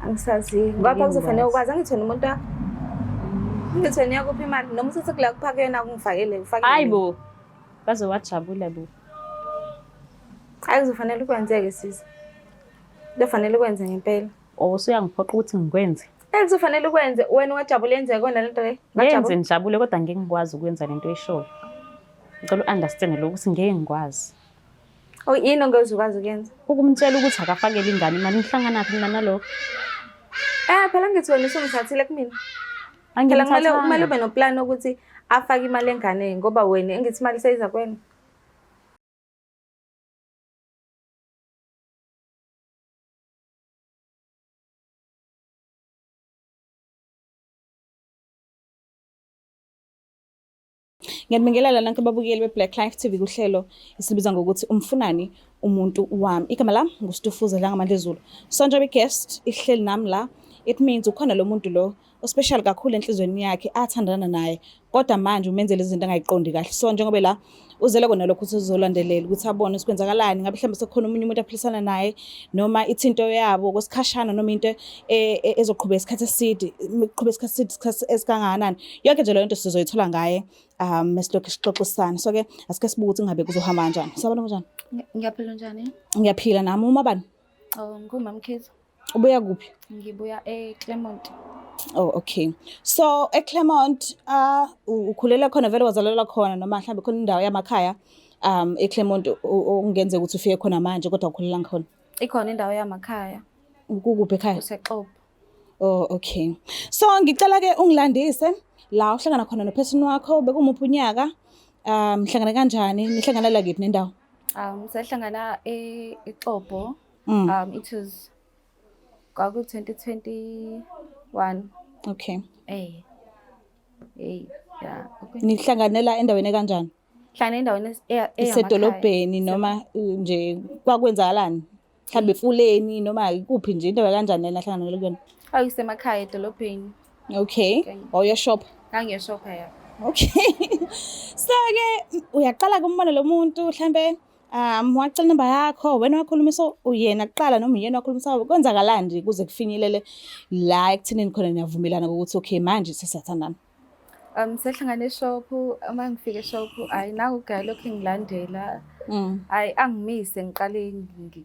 Angisazi. Ngoba phela kuzofanele ukwazi angithi wena umuntu angithi wena uyakupha imali noma usuthi kula kupha kuyona kungifakele ufakele. Hayi bo. Baze wajabula bo. Hayi kuzofanele ukwenzeke sisi. Kuzofanele ukwenze ngempela. Oh usuyangiphoqa ukuthi ngikwenze. Eh kuzofanele ukwenze wena ungajabula yenzeke kona lento le. Ngenze ngijabule kodwa ngeke ngikwazi ukwenza lento oyishoyo. Ngicela u-understand lokho ukuthi ngeke ngikwazi. Oh yini ongeke ukwazi ukuyenza? Ukumtshela ukuthi akafakele ingane imali ngihlanganaphi mina nalokho. Eh phela ngithi wena usungithathile kumina. Phela kumele kumele ube noplan ukuthi afake imali enganeni ngoba wena engithi imali seyiza kuwena. Ngiyanibingelela nonke ababukeli be-Black Life TV kuhlelo esilibiza ngokuthi umfunani umuntu wami. Igama lami nguStufuza Dlangamandla Zulu. So njengoba i-guest ihleli nami la, it means ukhona lo muntu lo ospecial kakhulu enhlizweni yakhe athandana naye kodwa manje umenzele izinto angayiqondi kahle. So njengoba la uzele kona lokho ukuthi uzolandelela ukuthi abone ukuthi kwenzakalani, ngabe mhlawumbe sekukhona omunye umuntu aphilisana naye noma ithinto yabo kwesikhashana noma into ezoqhubeka isikhathi eside, iqhubeka isikhathi eside isikhathi esikangakanani. Yonke nje leyo nto sizoyithola ngaye esilokhu sixoxisana. So ke asike sibuke ukuthi ngabe kuzohamba kanjani. Sabona kanjani? Ngiyaphila njani? Ngiyaphila nami. Uma bani? Oh, ngumamkhize. Ubuya kuphi? Ngibuya eClermont. Oh, okay. So eClermont ukhulela khona vele wazalelwa khona noma mhlawumbe khona indawo yamakhaya eClermont okungenzeka ukuthi ufike khona manje kodwa ukhulela khona. Ikhona indawo yamakhaya. Kukuphi ekhaya? Usexobo. Oh, okay. So ngicela ke ungilandise la uhlangana khona nophesini wakho bekumuphi unyaka? Nihlangana kanjani? Nihlanganela kephi nendawo? Sahlangana eXobo. It was kwaku 2021. Okay. Eh. Eh, yeah. Okay. Nihlanganela endaweni kanjani? Hlangana endaweni isedolobheni noma nje kwakwenzakalani? Mhlawumbe efuleni noma ikuphi nje indawo kanjani lena hlanganela kuyona? Awu isemakhaya edolobheni. Okay. Wawuyoshopha? Ngangiyoshopha ya. Okay. So ke uyaqala kumbona lo muntu mhlambe wacela inamba yakho wena wakhulumisa uyena kuqala noma uyena wakhulumisa kwenzakalani nje kuze kufinyelele la ekuthenini khona niyavumelana ukuthi okay manje sesiyathandana. Sehlangana eshop, uma ngifika eshop, hhayi naku ugaya lokhu engilandela. Hhayi angimise ngiqale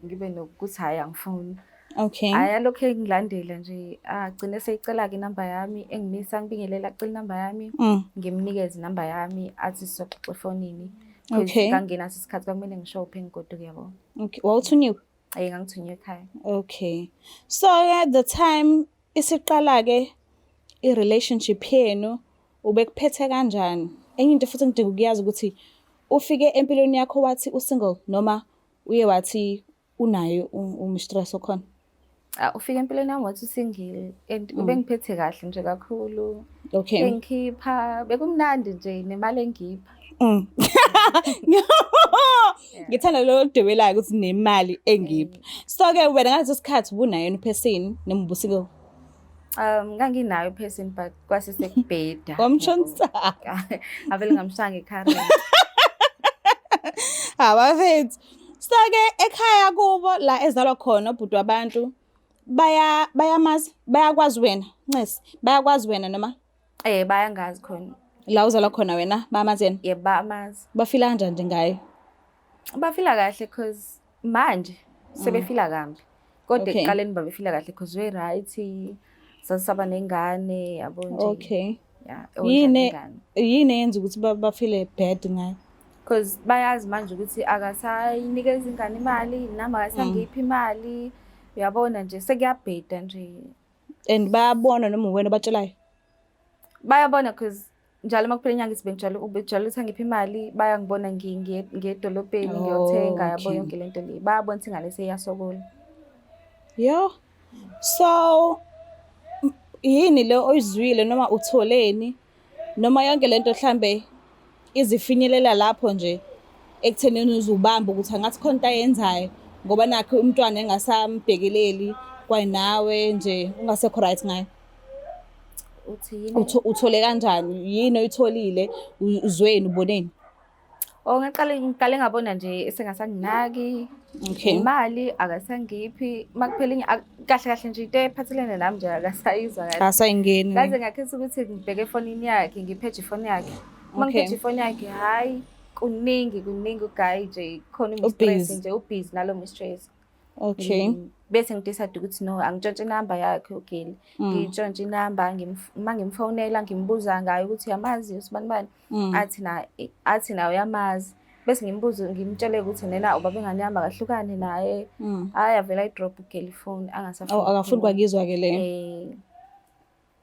ngibe nokuthi hhayi angifuni. Okay. Hhayi alokhu engilandela nje, agcine eseyicela-ke inamba yami, engimisa angibingelela acela inamba yami, ngimnikeze inamba yami athi sizoxoxa efonini. Okay. Ngangenaso isikhathi kwakumele ngishophe ngigoduke yabo. Okay. Wawuthunyiwe? Eh ngangithunywe ekhaya. Okay. So at the time isiqala ke i-relationship yenu ubekuphethe kanjani? Enye into futhi engidinga ukuyazi ukuthi ufike empilweni yakho wathi usingle noma uye wathi unaye umistress okhona? Ufike empilweni yami wathi usingle and ubengiphethe kahle nje kakhulu. Okay. Engikhipha bekumnandi nje nemali engipha. Ngithanda lo dwebelayo ukuthi nemali engipha. So ke wena ngaleso sikhathi ubunayo yena uphesini noma ubusingle? Nganginayo person but kwase sekubheda. Wamshonisa. Avele ngamshaya ngekhari. Abafethu. So ke ekhaya kubo la ezalwa khona ubhuti wabantu baya bayamazi bayakwazi wena Ncesi bayakwazi wena noma Eh bayangazi khona. La uzalwa khona wena bayamazi yena? Yebo bayamazi. Bafila kanjani nje ngayo? Bafila kahle cause manje sebefila kambi. Kodwa ekuqaleni babefila kahle cause we right sasaba nengane yabo nje. Okay. Yeah, Yini yini eyenza ukuthi bafile bad ngayo? Cause bayazi manje ukuthi akasayinikeza ingane imali nami akasangiphi imali. Uyabona nje sekuyabheda nje. And bayabona noma uwena obatshelayo? Bayabona cause njalo uma kuphela inyanga bengijwayele ubejwayele ukuthi angiphe imali bayangibona ngiye edolobheni ngiyothenga yabo yonke lento le. Bayabona ukuthi ingane seyasokola. Yo. So yini le oyizwile noma utholeni noma yonke lento mhlambe izifinyelela lapho nje ekuthenini uzubamba ukuthi angathi khona into ayenzayo ngoba nakho umntwana engasambhekeleli kwayinawe nje ungasekho right ngayo. Uthi yini? Uthole kanjani? Yini oyitholile? Uzweni uboneni? Oh ngiqale ngabona nje esengasanginaki. Okay. Imali akasangiphi makuphela kahle kahle nje into ephathelene nami nje akasayizwa kahle. Asayingeni. Ngaze ngakhetha ukuthi ngibheke efonini yakhe, ngipheje ifoni yakhe. Uma Okay. ngipheje ifoni yakhe, hhayi kuningi kuningi uguy nje khona umistress Ubusy. nje ubhizi nalo mistress. Okay. Bese ngidecide ukuthi no angitshontshe inamba yakhe ugeli. Ngiyitshontshe inamba uma ngimfonela ngimbuza ngayo ukuthi uyamazi usibani bani. Athi na uyamazi. Bese ngimbuza ngimtshele ukuthi nena ubaba ingane yami akahlukane naye. Hhayi avele ayidrop ugeli ifoni angasafuni. Oh, akafuni kwakizwa ke le.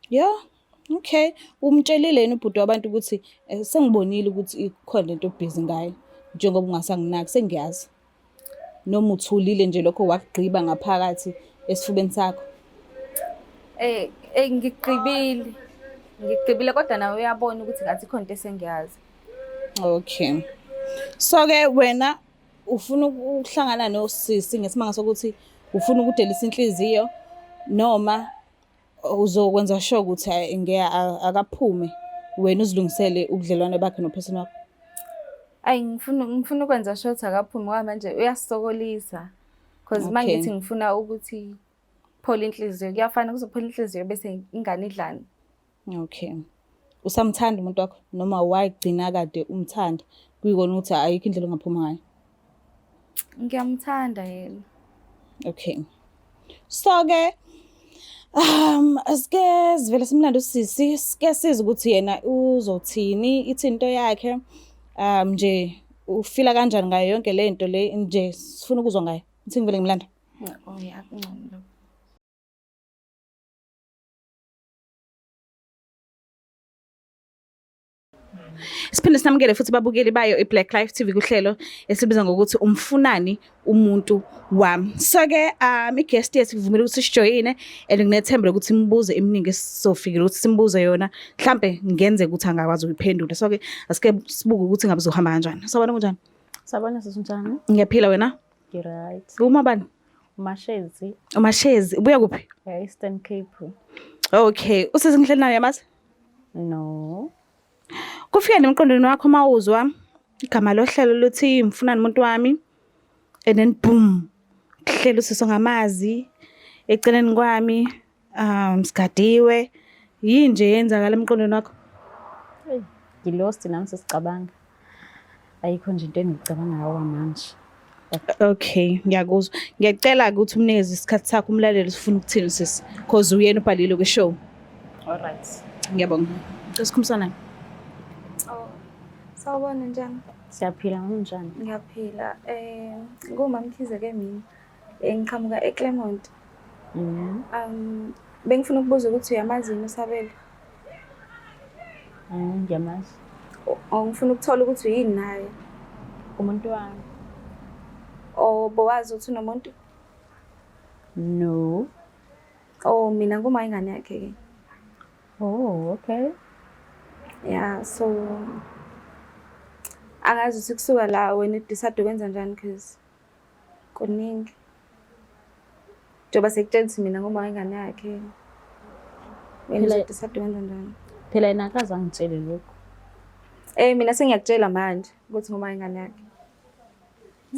Yeah. Okay. Umtshelile yini ubhuti wabantu ukuthi sengibonile ukuthi ikhona into obhizi ngayo njengoba ungasanginaki sengiyazi. Noma uthulile nje lokho wakugqiba ngaphakathi esifubeni sakho. Ngigqibile. Ngigqibile kodwa nawe uyabona ukuthi ngathi khona into esengiyazi. Okay. So ke wena ufuna ukuhlangana nosisi ngesimanga sokuthi ufuna ukudelisa inhliziyo noma uzokwenza sure ukuthi hhayi, ngeke akaphume wena uzilungisele ubudlelwane bakhe nopheseni wakho? Ayi ngifuna ukwenza sure ukuthi akaphume ngoba manje uyasisokolisa. Because uma Okay. ngithi ngifuna ukuthi phole inhliziyo, kuyafana kuzophola inhliziyo bese ingane idlani. Okay. Usamthanda umuntu wakho noma wagcina kade umthanda kuyikona ukuthi ayikho indlela ongaphuma ngayo? Ngiyamthanda yena. Okay. So ke asike sivele simlande usisi, sike size ukuthi yena uzothini, ithini into yakhe. Nje ufila kanjani ngayo yonke le nto le nje sifuna ukuzwa ngayo. Ngithi ngivele ngimlanda. Oh ya, kungcono lokho. Siphinde sinamukele futhi babukeli bayo iBlack Life TV kuhlelo esibiza ngokuthi umfunani umuntu wami. So ke i-guest yethu ivumile ukuthi sijoyine and nginethemba ukuthi imibuzo eminingi esizofikela ukuthi simbuze yona mhlambe ngenzeka ukuthi angakwazi ukuyiphendula. So ke asike sibuke ukuthi ngabe uzohamba kanjani. Sawubona, kunjani? Sawubona sisi, unjani? Ngiyaphila, wena? Ngi-right. Uma bani? Umashezi. Umashezi, ubuya kuphi? E-Eastern Cape. Okay, usisi ngihleli naye yamazi? No. Kufika nemqondweni wakho mawuzwa igama lohlelo luthi mfunani umuntu wami and then boom kuhlela usisi ongamazi eceleni kwami sigadiwe yini nje yenzakala emqondweni wakho? Hey, ngilost nami sesicabanga. Ayikho nje into engiyicabangayo kwamanje. Okay, ngiyakuzwa. Ngiyacela ukuthi umnikeze isikhathi sakho umlaleli ufuna ukuthini sisi because uyena ubhalile kwi-show. All right. Ngiyabonga. Sikhulumisana naye. Oh, sawubona, njani? Siyaphila, unjani? Ngiyaphila. NguMaMkhize ke mina. Ngiqhamuka eClermont. Bengifuna ukubuza ukuthi uyamazi yini uSabelo? Ngiyamazi. Oh, ngifuna ukuthola ukuthi uyini naye. Umuntu wami. Oh, bowazi ukuthi unomuntu? No. Oh, mina nguma ingane yakhe ke. Oh, okay. Yeah, so angazi ukuthi kusuka la wena udecide ukwenza njani because kuningi. Njengoba sekutshela ukuthi mina nguma ingane yakhe. Wena uzodecide ukwenza njani? Phela yena akaze angitshele lokho. Mina sengiyakutshela manje ukuthi nguma ingane yakhe.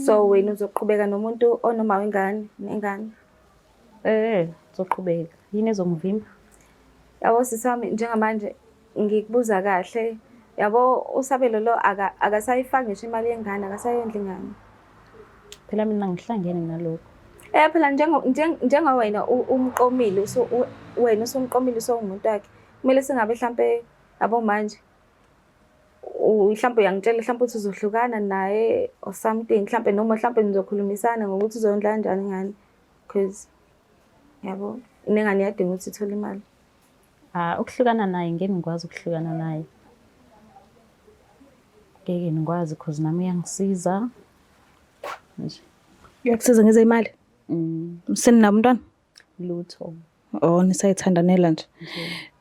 So wena uzoqhubeka nomuntu onoma wengane nengane? Uzoqhubeka. Yini ezongivimba? Yabo sisi wami njengamanje ngikubuza kahle. Yabo uSabelo lo akasayifaki ngisho imali yengane, akasayondli ingane. Phela mina ngihlangene nalokho. Phela njengowena umqomile, wena usumqomile usowumuntu wakhe. Kumele singabe mhlambe yabo manje mhlambe uyangitshela mhlambe ukuthi uzohlukana naye or something, mhlambe noma mhlambe nizokhulumisana ngokuthi uzondla kanjani ingane because yabo inengane iyadinga ukuthi ithole imali. Ukuhlukana naye ngeke ngikwazi ukuhlukana naye. Ngeke ngikwazi because nami uyangisiza. Nje. Uyakusiza ngezimali? Usenabo umntwana? Lutho. Oh, nisayithandanela nje.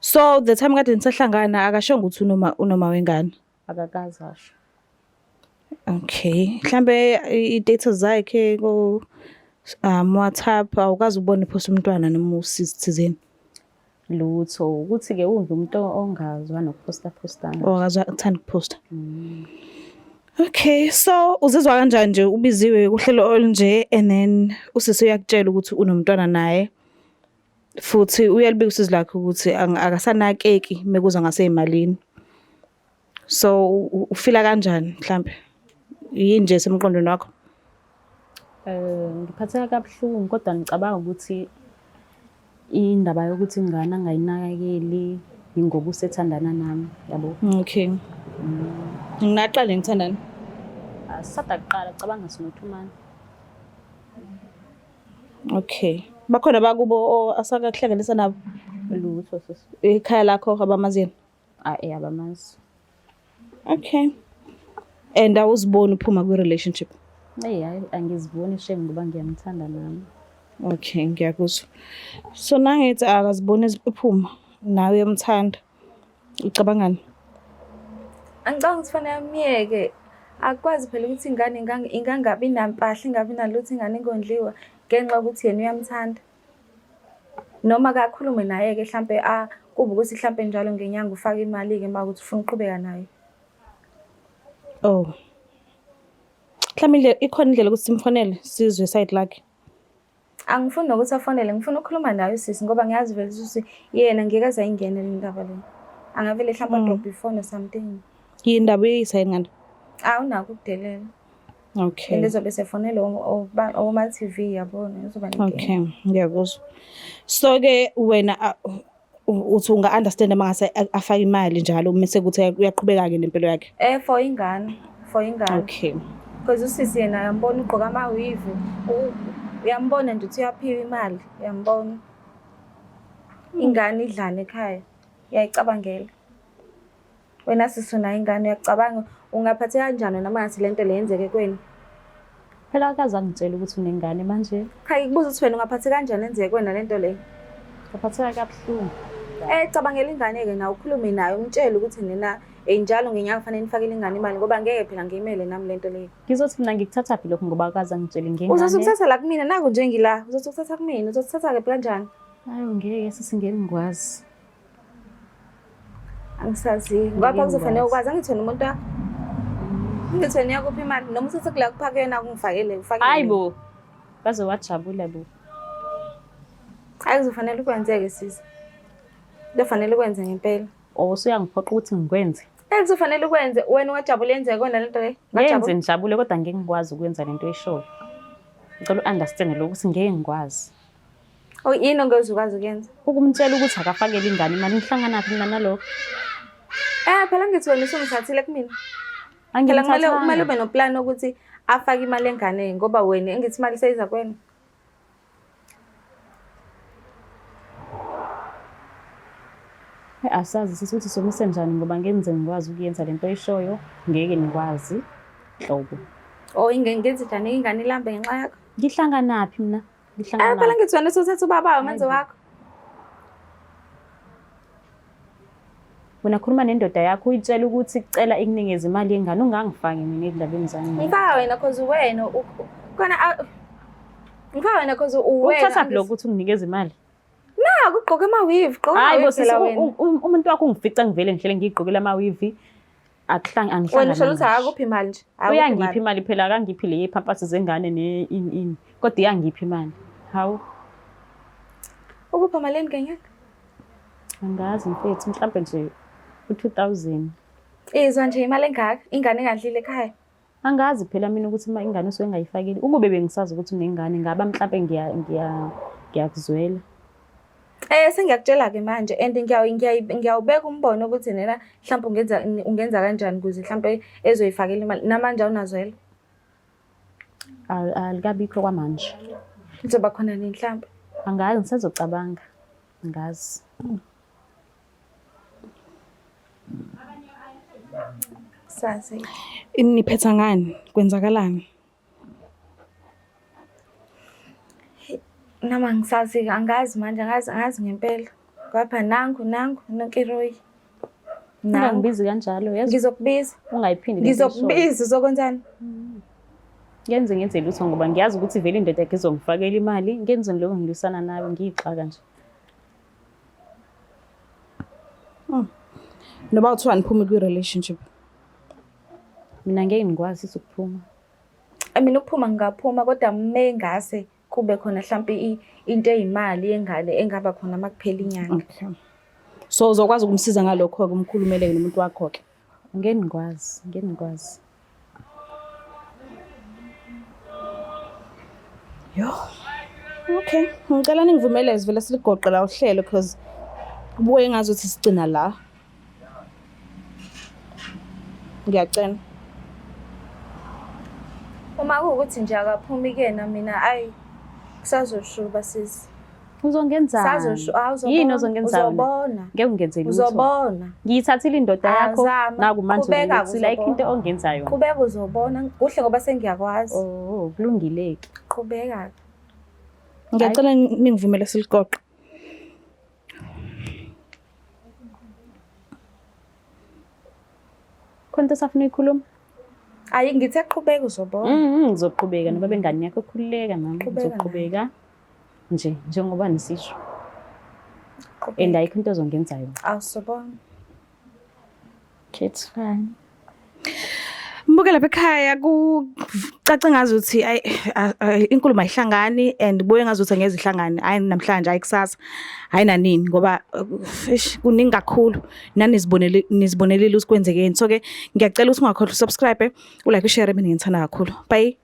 So the time kade nisahlangana akashongo ukuthi unoma wengane. Akakaze asho. Okay. Mhlambe i-data zakhe ku WhatsApp awukazi ukubona ipost umntwana noma usizi thizeni. Lutho, ukuthi ke ungumuntu ongazwa nokuposta postana. Oh, akazwa uthanda ukuposta. Okay, so uzizwa kanjani nje ubiziwe kuhlelo olunje and then usisi uyakutshela ukuthi unomntwana naye futhi uyalibika usizi lakhe ukuthi akasanakeki mekuza ngaseyimalini. So ufila kanjani mhlambe? Yini nje esemqondweni wakho? Ngiphatheka kabuhlungu kodwa ngicabanga ukuthi indaba yokuthi ingane angayinakekeli yingoba usethandana nami, yabo. Okay. Nginaqale ngithandana. Asisada kuqala, cabanga sino-2 months. Okay. Bakhona bakubo asakakuhlanganisa nabo? Lutho sisi. Ikhaya lakho abamazini? Ah, eh, abamazi. Okay. And awuziboni uphuma kwi-relationship? Eyi, hayi, angiziboni shame ngoba ngiyamthanda nami. Okay, ngiyakuzwa. So nangithi akaziboni ephuma nawe uyamthanda. Ucabangani? Angicabanga ukuthi fanele amyeke. Akukwazi phela ukuthi ingane ingangabi nampahla, ingabi nalutho, ingane ingondliwa ngenxa yokuthi yena uyamthanda. Noma kakhulume naye-ke hlampe kube ukuthi hlampe njalo ngenyanga ufake imali-ke uma kuwukuthi ufuna ukuqhubeka naye. Oh. Mhlawumbe indlela ikhona indlela yokuthi simfonele sizwe side lakhe. Angifuni nokuthi afonele, ngifuna ukukhuluma naye usisi ngoba ngiyazi vele ukuthi yena ngeke aze ayingene le ndaba le. Angavele hlampe adrobhe ifoni or something. Yini indaba uyeyisa yini ngani? Awunakho ukudelela. Okay. And ezobe sefonele oma-TV yabona uzoba nenkinga. Okay, ngiyakuzwa. So ke wena uthi unga understand uma ngase afake imali njalo mase kuthi uyaqhubeka ke nempilo yakhe. Eh, for ingane, for ingane. Okay. Because usisi yena uyambona ugqoka ama-weave, uyambona nje ukuthi uyaphiwa imali, uyambona. Ingane idlane ekhaya, uyayicabangela. Wena sisi unayo ingane uyacabanga ungaphatheka kanjani wena uma ngathi lento le yenzeke kwenu? Phela akaze angitshele ukuthi unengane manje. Cha, ngikubuza ukuthi wena ungaphatheka kanjani yenzeke kuwena lento le? Ngaphatheka kabuhlungu. Eh, cabangela ingane-ke nawe, ukhulume naye, umtshele ukuthi nina njalo ngenyanga kufanele nifakele ingane imali ngoba ngeke phela ngiyimele nami lento le. Ngizothi mina ngikuthathaphi lokho ngoba akaze angitshele ngengane. Uzothi ukuthatha la kumina, naku nje ngila. Uzothi ukuthatha kumina, uzothi ukuthatha kephi kanjani? Hayi ngeke sisi, ngeke ngikwazi. Angisazi. Ngoba Ngeke kuzofanele ngikwazi. ukwazi angithi wena umuntu wakho. Angithi wena uyakupha imali noma uthathe kula kupha kuyona kungifakele ufakele. Hayi bo. Baze wajabula bo. Hayi kuzofanele ukwenzeke sisi. Kuzofanele ukwenze ngempela. Oh, usuyangiphoqa ukuthi ngikwenze. Eh, kuzofanele ukwenze. Wena ungajabula yenzeke kona lento le. Ngenze ngijabule kodwa ngeke ngikwazi ukwenza lento oyishoyo. Ngicela u-understand lokho ukuthi ngeke ngikwazi. Oh, yini ongeze ukwazi ukuyenza? Ukumtshela ukuthi akafakele ingane imali, nihlanganaphi mina nalokho? Eh, phela ngithi wena usungithathile kumina. Phela kumele kumele ube noplan ukuthi afake imali enganeni ngoba wena engithi imali seyiza kuwena. Asazi sisi ukuthi somise njani ngoba ngenze ngikwazi ukuyenza lento oyishoyo, ngeke ngikwazi nhlobo. Oh, ngenze njani ingane ilambe ngenxa yakho? Ngihlanganaphi mina? Eh, phela ngithi wena usuthatha ubaba umenze wakho. Wena khuluma nendoda yakho uyitshela ukuthi kucela ikunikeze imali yengane, ungangifaki mina ezindabeni zami. Ngifaka wena cause wena khona ngifaka wena cause uwena. Ukuthatha lokho ukuthi unginikeze imali? Na, kugqoka ama-weave, gqoka Hayi bo ama-weave sisi, phela wena. umuntu wakho ungifica ngivele ngihlele ngiyigqokela ama-weave. Akuhlanga Wena usho ukuthi angihlangani. akakuphi imali nje. Akakuphi Uyangipha imali phela, akangiphi le yephampasi zengane ne ini ini. Kodwa iyangipha imali. Hawu. Ukupha malini ngenyanga? Angazi mfethu, mhlambe nje u-2000. Izwa nje imali engaka, ingane engadlile ekhaya. Angazi phela mina ukuthi uma ingane usuke engayifakeli. Ukube bengisazi ukuthi unengane ngaba mhlambe ngiyakuzwela. Eh, sengiyakutshela-ke manje and ngiyawubeka umbono ukuthi nena mhlawumbe ungenza kanjani ukuze mhlawumbe ezoyifakela imali. Namanje awunazwela. Alikabikho kwamanje. Izoba khona nini mhlawumbe? Angazi, ngisazocabanga. Angazi. Sazi. Niphetha ngani? Kwenzakalani? Nami angisazi, angazi manje, angazi, angazi ngempela. Ngapha nangu nangu nonkiroyi. Nangu. Ungangibizi kanjalo, yazi? Ngizokubiza. Ungayiphindi lento oyishoyo. Ngizokubiza, uzokwenzani? Ngenze ngenze lutho ngoba ngiyazi ukuthi vele indoda yakhe izongifakela imali. Ngenze lokho ngilwisana nayo ngiyixaka nje. Noba kuthiwa niphume kwi-relationship. Mina ngeke ngikwazi ukuphuma. Mina ukuphuma ngingaphuma kodwa mengase kube khona mhlampe into eyimali yengane engaba khona uma kuphela inyanga. Okay. So uzokwazi ukumsiza ngalokho-ke umkhulumeleke nomuntu wakho-ke. Ngeke ngikwazi, ngeke ngikwazi. Yo. Okay, ngicela ningivumele sivele siligoqe la uhlelo because kubuye ngazuthi sigcina la. Ngiyacela. Uma kuwukuthi nje akaphumi kuyena mina ayi kusazoshuba sisi. Uzongenzani? Sazoshu ah, uzobona. Yini ozongenza yona? Uzobona. Ngeke ungenze lutho. Uzobona. Ngiyithathile indoda yakho Azama. naku manje Qhubeka, uzongenzela ayikho into uzobona. ongenza yona. Qhubeka uzobona. Kuhle ngoba sengiyakwazi. Oh, kulungile-ke. Qhubeka. Ngiyacela ningivumele siligoqe. Khona into osafuna uyikhuluma? Ayi ngithe qhubeka uzobona. Ngizoqhubeka noba bengane yakho khululeka mama. Qhubeka Ngizoqhubeka nje njengoba nisisho. Qhubeka. And ayikho into ozongenza yona. Awusobona. Okay, it's fine. Mbuke lapha ekhaya kucace ngazuthi ayi inkulumo ayihlangani and kubuye ngazuthi angeze ihlangane hayi namhlanje hayi kusasa hayi nanini ngoba eish kuningi kakhulu nani nizibonele nizibonelile ukuthi kwenzekeni so ke ngiyacela ukuthi ungakhohlwa usubscribe ulike ushare mina ngithanda kakhulu bye.